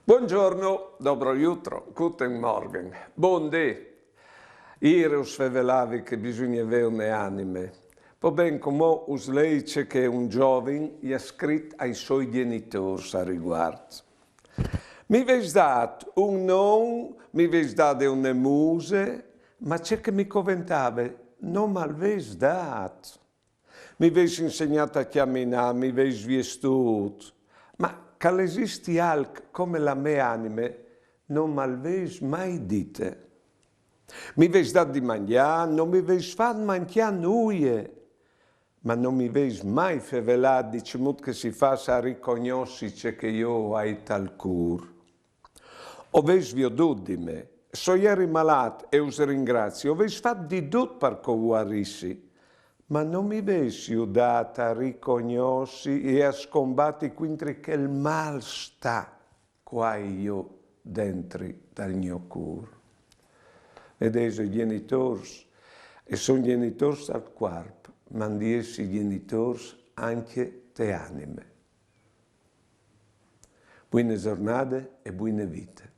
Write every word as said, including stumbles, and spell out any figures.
Buongiorno, dobro jutro, guten Morgen, bundì. Ire us fevelavi che bisugne vê une anime. Po ben, cumò us lei ce che un zovin i à scrit ai soi gjenitôrs a riguart. Mi vês dât un non, mi vês dade une muse, ma ce che mi coventave no mal vês dât. Mi vês insegnât a cjaminâ, mi vês viestût, ma che al esisti alc come la mê anime no mal vês mai dite. Mi vês dât di mangjâ, no mi vês fat mancjâ nuie, ma no mi vês mai fevelât di cemût che si fâs a ricognossi ce che jo o ai tal cûr. O vês viodût di me, se o jeri malât, e us ringrazi, o vês fat di dut par che o vuarissi, ma no mi vês judât a ricognossi e a scombati cuintri chel mâl stât che o ai jo dentri dal gno cûr. Vedêso, i gjenitôrs a son gjenitôrs dal cuarp, ma a àn di jessi gjenitôrs ancje te anime. Buine zornade e buine vite.